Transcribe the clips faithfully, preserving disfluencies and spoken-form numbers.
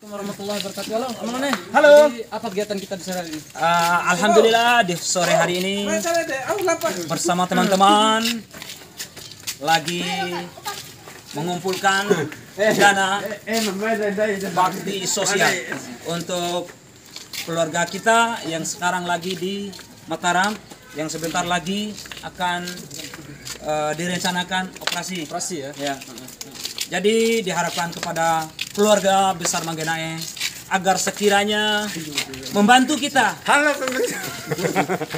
Warahmatullahi wabarakatuh. Halo, Abang One. Halo. Jadi, apa kegiatan kita di sore hari ini? Ah, alhamdulillah, di sore hari ini bersama teman-teman lagi mengumpulkan dana bakti sosial untuk keluarga kita yang sekarang lagi di Mataram, yang sebentar lagi akan, eh, direncanakan operasi. Operasi, ya? Ya. Jadi, diharapkan kepada keluarga besar Manggenae agar sekiranya membantu kita. Halo, pemirsa.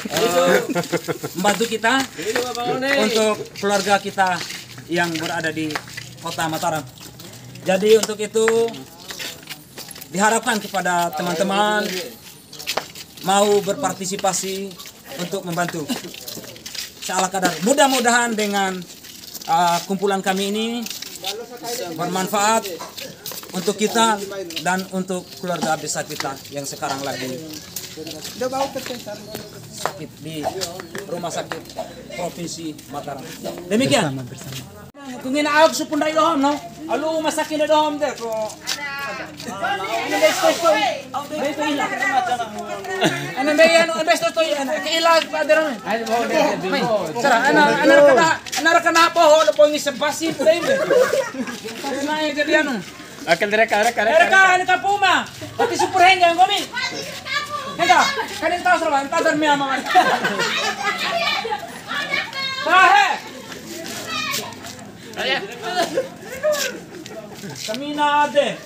Eh, membantu kita untuk keluarga kita yang berada di Kota Mataram. Jadi, untuk itu, diharapkan kepada teman-teman mau berpartisipasi untuk membantu seala kadar. Mudah-mudahan dengan, uh, kumpulan kami ini bermanfaat untuk kita dan untuk keluarga besar kita yang sekarang lagi sakit di Rumah Sakit Provinsi Mataram. Demikian. Ku ngena au supu ndai dohom, no? Alu masaki ndai dohom de ko. Ana mbei stres to'i. Ana mbei anu, ana mbei stres to'i, ana. Ke ila pa de rame. Mai. Cara ana, ana rakana, ana rakana apa ho lo pongi sebasi ndai be. Ana jadi anu. Akan reka, reka, reka, reka. Ana kapuma. Tapi super hengga nggomi. Hengga. Kan ini tasar, Bang. Tasar mi ama, Bang. Tahe. Kamina ade.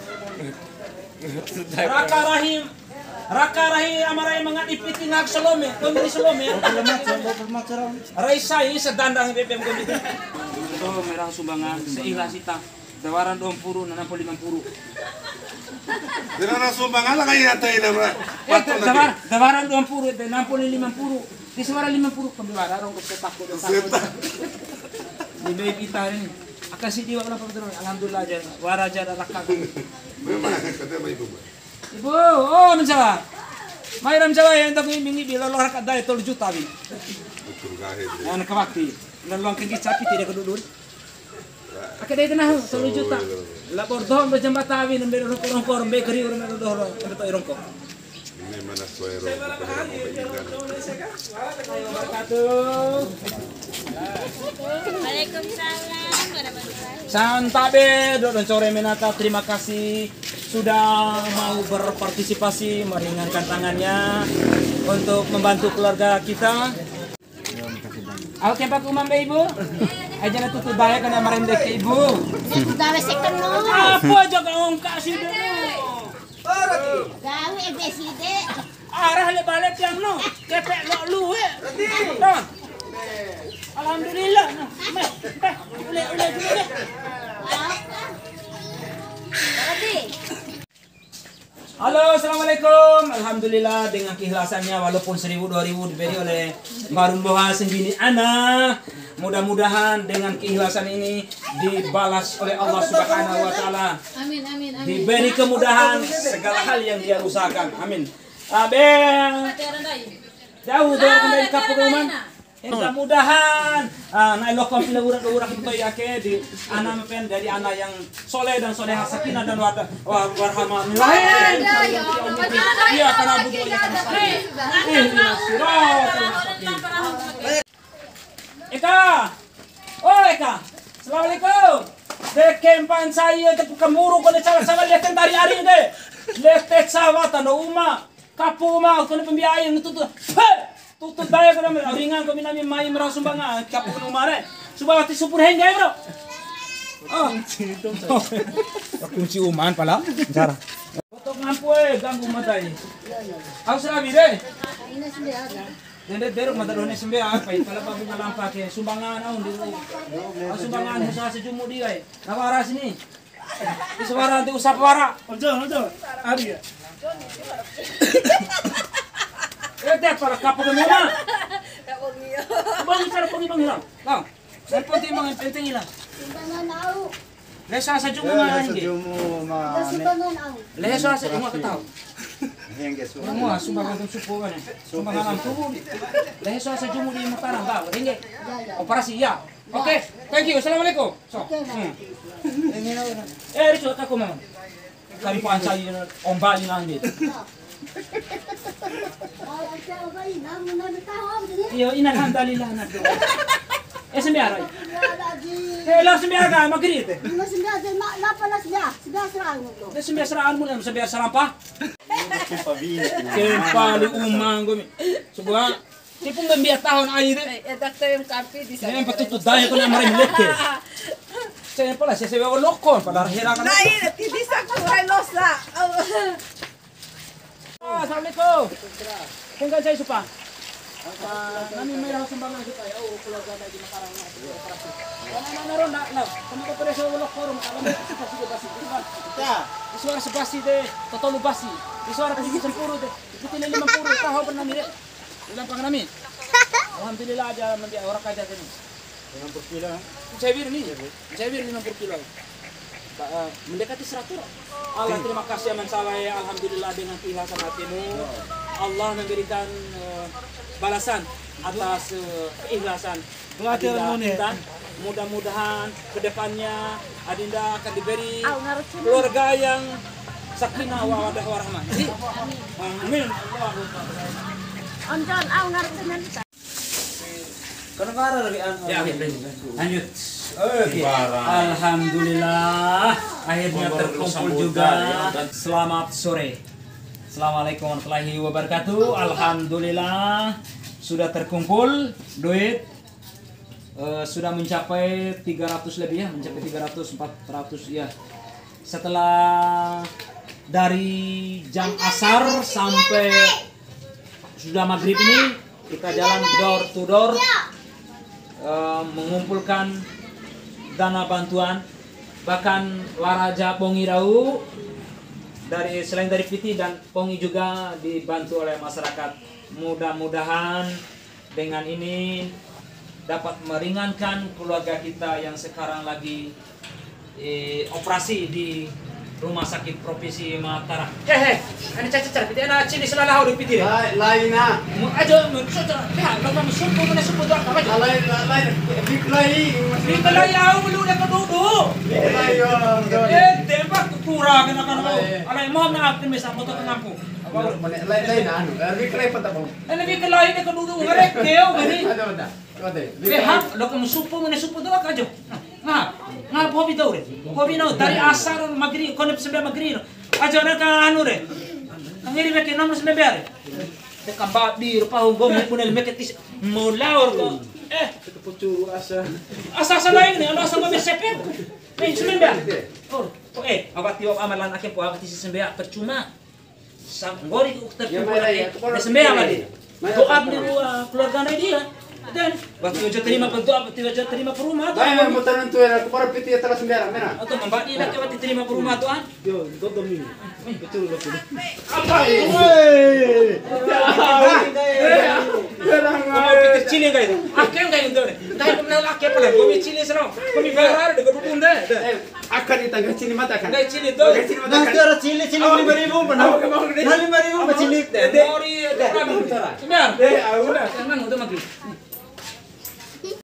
Raka rahi, raka rahi ama rai mangadi piti ngak salome, kau beri salome. Rai sai sedandang B P M komite. Itu merah sumbangan seikhlas ita. Dawaran dua mpuru, nanam puluh lima mpuru. Dina na sumbangan lah kayak ata ina, Bra. Eh, patut lagi. Dawar-, dawaran dua mpuru, nanam puluh lima mpuru. Di suara lima puluh, kami wara rong ke setak, ke setak. Setak. Di baik kita hari ini. Akan si diwak lah, Pak Gubernur. Alhamdulillah aja. Wara aja ada lakang. Memang, katanya sama ibu, Mbak. Ibu, oh, menjawa. Mai ram jawa ya, entah ini mingi bila lo rakat dai tolu juta, Wi. Betul, gak itu. Yang kewakti. Dan luang kegi capi tidak kedudun. Ake dei kena tolu juta. La bordom do jambata awi nembe rongko-rongko, rembe keri, rembe doho, rembe to'i rongko. Ini mana suai rongko, kena mau ikan. Waalaikumsalam warahmatullahi wabarakatuh. Santabe, do, do, core menata, terima kasih sudah mau berpartisipasi, meringankan tangannya untuk membantu keluarga kita. Au kempa ku uma mbei, Ibu? Aja na tutu baya kana marende ke, Ibu. Gawe second no. Apa aja kau ongka sih dulu? Gawe E B C D. Arah le bale tiang no. Kepek lo lu, eh. Nah. Alhamdulillah. Nah. Meh, meh. Ule, ule dulu deh. Halo, assalamualaikum. Alhamdulillah, dengan keikhlasannya, walaupun seribu, dua ribu diberi oleh Mbak Rumboha sendiri, ana. Mudah-mudahan dengan keikhlasan ini dibalas oleh Allah Subhanahu wa Ta'ala. Amin, amin, amin. Diberi kemudahan segala hal yang dia usahakan. Amin. Abe. Jauh dari kendali kapuk rumah. Mudah-mudahan, ah, nai lokom pila ura, ura kita ya ke di ana mepen dari ana yang soleh dan soleha, sakinah dan wada-, wa-, warahmah. Iya, karena butuh ya, karena ihdinas siratal mustaqim. Eka. Oh, Eka. Assalamualaikum. De kempan saya te kemuru kone cala-cala lihat tentari ari de. Lihat te sawah tando uma. Kapu uma, kone pembiayaan tutu. He! Tutu daya kone ringan kami nami mai merasumbangan. Kapu kone uma re. Suba wati supur hengga ya, Bro. Oh. Kunci uman pala. Cara. Kotok ngampu, eh, ganggu mata ini. Harus rabi deh. Dende deruk mata done sembe apa? Pala babu ngalampa ke sumbangan au di. Au sumbangan usaha sejumu di, eh. Nawara sini. Di suara nanti usap wara. Ojo, ojo. Ari ya. Eh, dia para kapu ke muna. Bang, cara pergi, Bang, hilang. Bang, yang penting, Bang, yang penting hilang. Sumbangan au. Leso asa jumu. Ya, ma leso hengge. Jumu ma. Leso asa jumu aku tahu. Hengge, sumbangan. Semua sumbangan tu supu kan. Sumbangan tubuh. Leso asa jumu di Mataram, tahu. Hengge. Ya, ya. Operasi, ya. Oke, thank you. Assalamualaikum. So. Oke, Bang. Hmm. Eh, Rico, aku mau. Kari panca ina, omba ina nge. Iyo, ina alhamdulillah, na. Eh, sambea rai. Eh, la sambea ka, maghrib te. Sambea, sambea, sambea sara'an mu, sambea sarampa. Kempali uma nggomi. Sebuah tipu mbembia tahun air. Eh, eh, dak tayang kampi di sana. Yang betul tuh daya tuh nama remlete. Saya pala saya sewa loko, pala hera kan. Nah, iya, ti bisa kurai losa. Oh. Ah, assalamualaikum. Tengah saya supa. Apa nami mai raho sumbangan kita ya, oh, keluarga di Mataram. Karena mana ronda, nah, sama kau pada sewa loko, ronda, kalau mau kita sudah basi, kita. Di suara sebasi deh, totolu basi. Di suara tujuh sempuru deh. Ikuti lima puluh, tahu pernah mirip. Bilang pang nami. Alhamdulillah aja, mandi orang aja tadi. Lima puluh kilo. Cewir ni. Cewir lima puluh kilo. Ba-, eh, mendekati seratus. Allah, terima kasih Aman Saleh. Alhamdulillah dengan keikhlasan hatimu. Allah memberikan, eh, balasan atas, eh, keikhlasan. Adinda, mudah-mudahan ke depannya Adinda akan diberi keluarga yang sakinah wa mawaddah warahmah. Amin. Allahumma. Oncon, au ngarep semen. Karena kara lagi anu. Ya, lanjut. Oke. Alhamdulillah, akhirnya terkumpul juga. Selamat sore. Assalamualaikum warahmatullahi wabarakatuh. Alhamdulillah, sudah terkumpul duit, eh, sudah mencapai tiga ratus lebih ya, mencapai tiga ratus, empat ratus ya. Setelah dari jam asar sampai sudah maghrib ini, kita jalan door to door, eh, mengumpulkan dana bantuan. Bahkan wara ja bongi rau dari, selain dari piti dan bongi juga dibantu oleh masyarakat. Mudah-mudahan dengan ini dapat meringankan keluarga kita yang sekarang lagi, eh, operasi di Rumah Sakit Provinsi Mataram. Eh, eh, ini caca cara piti, ana cili selalah udah piti re. Lai, laina. Mu aja, mu caca, ya, lo kamu supu, mana supu tu apa aja? Lai, lai, lai, biklai. Biklai, au, belum udah kedudu. Biklai, yo. Eh, tembak, kurang, kena, kena, alai, mohon maaf, ini bisa motor kenampu. Lain, lain, anu, lebih kelai apa tak, Bang? Lebih kelai deh, kedudu ngerek, keo, gini. Ada, ada. Ada. Beha, lo kamu supu, mana supu tu aja. Nah, nah, hobi tau re. Hobi no, dari asar maghrib, kone sampai maghrib. Aja ada ka anu re. Ngiri meke nomor sembilan re. Te kambadi rupa hugo, mune meke tis, mulaur ko. Eh, pucuru asa. Asa, asa lain ni, asa ko sepe. Nih, sembilan. Oh, eh, awak tiwak amalan akhir po awak tisi sembilan, percuma. Sa-, nggori ku terkumpul ya, ake, ya, sembea wali. Doa di rua keluarga na dia. Dan waktu aja terima doa, waktu aja terima ke rumah tu. Mai, mai, mutar nentu ya, aku baru piti ya, telah sembilan, mena. Atau membagi lah, waktu terima ke rumah tu, ah. Yo, dodom ini. Betul, betul. Apa ini? Woi. Kamu pikir cili kayak itu? Akhirnya kayak itu. Tapi kenal akhir apa lah? Kami cili serau. Kami barar, dekat dukun deh. Akan di tangga cili mata kan? Tangga cili tu. Tangga cili mata kan? Tangga cili, cili lima ribu, benar? Lima ribu, cili. Deh, deh. Sembilan. Deh, aku dah. Jangan, udah mati.